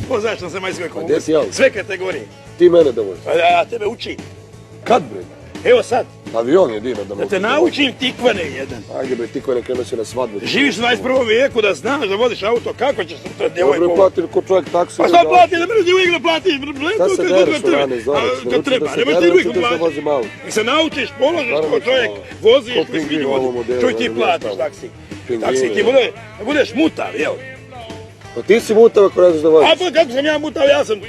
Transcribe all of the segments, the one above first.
Poznaš na zemaljskoj kugli. Gdje si ja? Sve kategorije. Ti mene da voziš. Pa ja tebe učim. Kad bre? Evo sad. Avion je Dino da Da te naučim tikvane jedan. Ajde bre, tikvane krenuo si na svadbu. Živiš u 21. vijeku da znaš da voziš auto, kako ćeš sutra djevojku? Dobro plati ko čovjek taksi. Pa što plati, ne mrezi uvijek da platiš. Šta se dereš u rane, Zoreć? Kad treba, ne možeš ti uvijek platiš. Nek se naučiš, položiš kao čovjek, voziš, svi voziš. Čuj ti platiš taksi. Taksi ti budeš mutav, jel? Pa ti si mutav ako ne znaš da voziš. A pa kako sam ja mutav, ja sam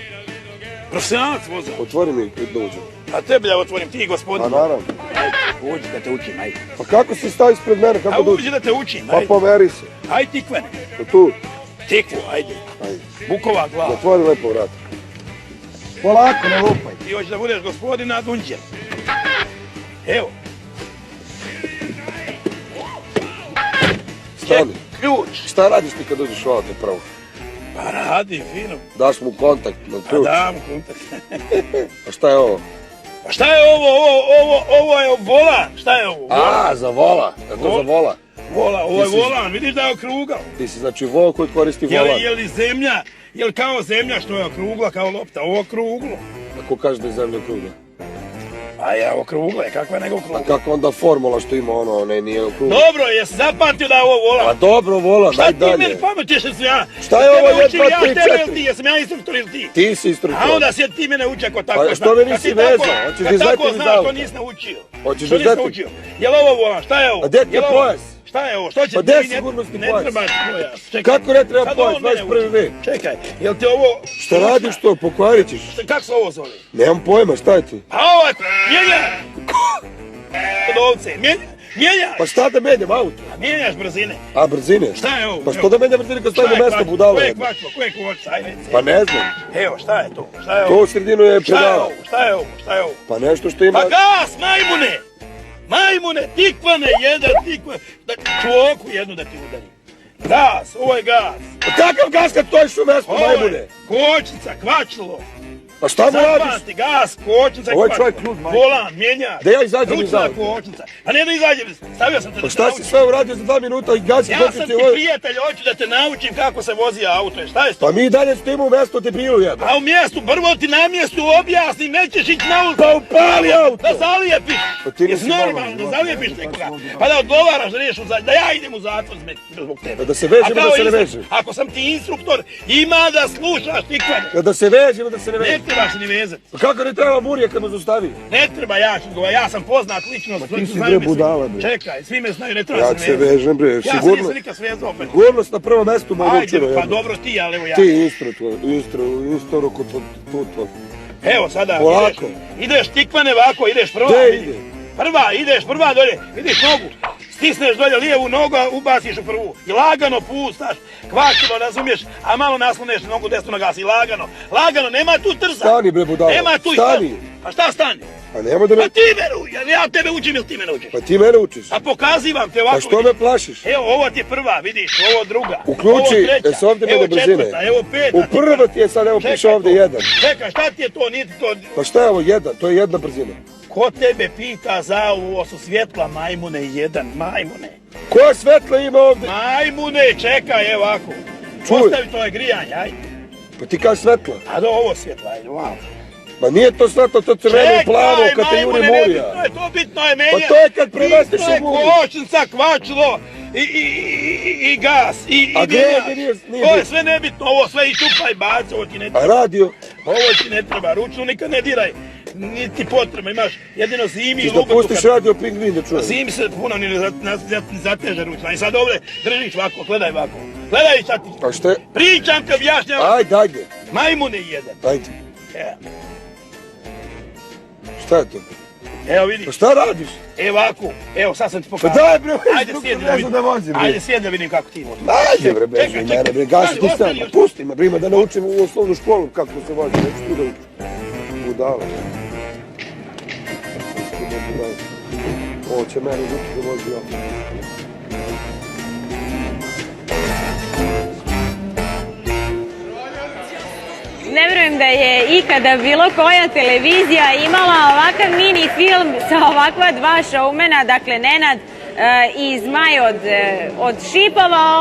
profesionalac voza. Otvori mi da uđem. A tebi ja otvorim, ti gospodin. A naravno. Ajde, uđi da te učim, ajde. Pa kako si stavi ispred mene, kako da uđem? Uđi da te učim, Pa ajde. pomeri se. Ajde tikvene. Tu. Tikvu, ajde. Ajde. Bukova glava. Otvori lepo vrat. Polako, ne lupaj. Ti hoćeš da budeš gospodina Dunđer. Evo. Stani. Ključ. Šta radiš ti kad uđeš u auto prvo? Pa radi, fino. Daš mu kontakt na Pa ključ. dam kontakt. A šta je ovo? Pa šta je ovo? Ovo je volan. Šta je ovo? A, za vola. Je to za vola? Vola, ovo je volan. Vidiš da je okrugao. Ti si znači vol koji koristi volan. Je li zemlja, je li kao zemlja što je okrugla kao lopta? Ovo okruglo. Ako kaže da je zemlja okrugla. A je okrugla je, kakva je nego okrugla. A kako onda formula što ima ono, nije okrugla? Dobro, jesi zapamtio da je ovo volan? A dobro, volan, Šta daj ti dalje. meni pametuješ da sam ja? Šta je ovo, Tebe učim 1, 2, ja 3, tebe ili 4? ti? Jesam ja instruktor ili ti? Ti si instruktor. A onda si ti mene uči ako tako Pa što me nisi vezao? Hoćeš da Kad tako izletim iz znaš, auta? to nisi naučio. Hoćeš Što da nisi izletim? naučio? Je li ovo volan? Šta je ovo? A gdje ti je Jel ovo- pojas? Šta je ovo? Što će Pa ti? gdje je Ne- sigurnosni Ne pojas? treba pojas. Čekaj. Kako ne treba Sad pojas, ovo mene 21. uči. vek? Čekaj, jel ti ovo... Šta radiš to, pokvarit ćeš? Kako se ovo zove? Nemam pojma, šta je ti? A ovo je... Mijenja! Kod ovce, mijenja! Pa šta da menjam auto? A mijenjaš brzine. A brzine? Šta je ovo? Pa što da menjam brzine kad stavim na mesto budalo? Koje je jedno? kvačilo, koje je kvočca, ajde. Pa ne znam. Evo, šta je to? Šta je To ovo? u sredinu je Šta je pedala. ovo? Šta je ovo? Šta je ovo? Pa nešto što ima... Pa gas, majmune! Majmune, tikvane, jedan tikvane. Čvoku jednu da ti udari. Gas, ovo je gas. Pa kakav gas kad stojiš u mestu, Ovo majmune? je kočnica, kvačilo. Pa šta mu radiš? Zapamti, gas, kočnica i Ovo je kvačilo. čovjek lud, majke. Volan, mijenja. Da ja izađem iz Ručna auta. kočnica. A ne da izađem, stavio sam te da Pa te šta si naučim. sve uradio za 2 minuta i gasi Ja kočiš sam ti ti ovo? prijatelj, hoću da te naučim kako se vozi auto. Šta je to? Pa mi i dalje stojimo u mestu debilu jedan. A u mjestu, prvo ti na mjestu objasnim, nećeš ići na ulicu. Pa upali auto! Da zalijepiš. Pa ti nisi Jesi normalno normalan, da zalijepiš nekoga. Pa da odgovaraš da ideš u zatvor, da ja idem u zatvor zbog tebe. Da se vežemo, A kao da se ne instru- vežemo. Ako sam ti instruktor, ima da slušaš tikvanje. Da se vežemo, da se ne Ne vežemo. trebaš ni vezati. Pa kako ne treba burje kad me zaustavi? Ne treba ja sam poznat ličnost. ti si, znaju bre, me svi. budala, bre. Čekaj, svi me znaju, ne treba Ja se se vezati. vežem, bre, Ja se sigurno. nisam nikad svezao. bre. Sigurnost na prvom mestu me Ajde, učilo pa jedno. dobro ti, ali evo ja. Ti instruktor kod tuto. Evo sada, Polako. ideš tikvane ovako, ideš prva. Gdje vidi. ide? Ideš prva dolje, vidiš nogu. Stisneš dolje lijevu nogu, a ubaciš u prvu. I lagano pustaš, kvačilo, razumiješ, a malo nasloneš nogu desno na gas i lagano, nema tu trza. Stani, bre, budala. Nema tu Stani. Pa šta stani? A nemoj da me... Pa ti me ja tebe učim ili ti mene učiš? Pa ti mene učiš. A pokazivam te ovako. Pa što vidiš. me plašiš? Evo, ovo ti je prva, vidiš, ovo druga. Uključi, ovo treća, jesu ovdje evo mene brzine? četvrta, evo peta. U prvo ti je sad, evo piše Čekaj ovdje to. jedan. Čekaj, šta ti je to, nije ti to... Pa šta je ovo jedan? To je jedna brzina. Ko tebe pita za ovo su svjetla majmune jedan, majmune. Koja svetla ima ovdje? Majmune, čekaj, evo ovako. Čuj. Postavi to je grijanje, ajde. Pa ti kažeš svetla. A do ovo svjetla, ajde, wow. Ma nije to svetlo, to crveno i plavo kad te juri majmune, mulja. nebitno je, to bitno je menja. Pa to je kad prevestiš Bitno je u mulju. kočnica, kvačilo i gas i A mijenjač. nije To je bitno. sve nebitno, ovo sve i čupaj, baci, ovo ti ne A treba. radio? Ovo ti ne treba, ručnu nikad ne diraj. Niti potreba, imaš jedino zimi i Ti da lubetu. pustiš radio pingvin da čujem. Zimi se puno ni zateže ručna. I sad ovdje držiš ovako, gledaj ovako. Gledaj sad ti. A šta je? Pričam te objašnjavam. Ajde. Majmune jedan. Ajde. Evo, Šta je to? evo Pa vidiš. šta radiš? Evo ovako. Evo sad sam ti Pa pokazao. daj bre, Ajde sjedi da ne znam vidim. da vozim bre. Ajde sjedi da vidim kako ti voziš. Ajde bre, beži Čekaj, mene bre, čekaj. gasi ti Ostani, sam. ostani. Pusti me bre, ima da naučim u osnovnu školu kako se vozi, neću tu da učim. Budala. Budala. Ovo će mene učiti da vozi ovdje. Ne vjerujem da je ikada bilo koja televizija imala ovakav mini film sa ovakva dva šoumena, dakle Nenad i Zmaj od Šipova.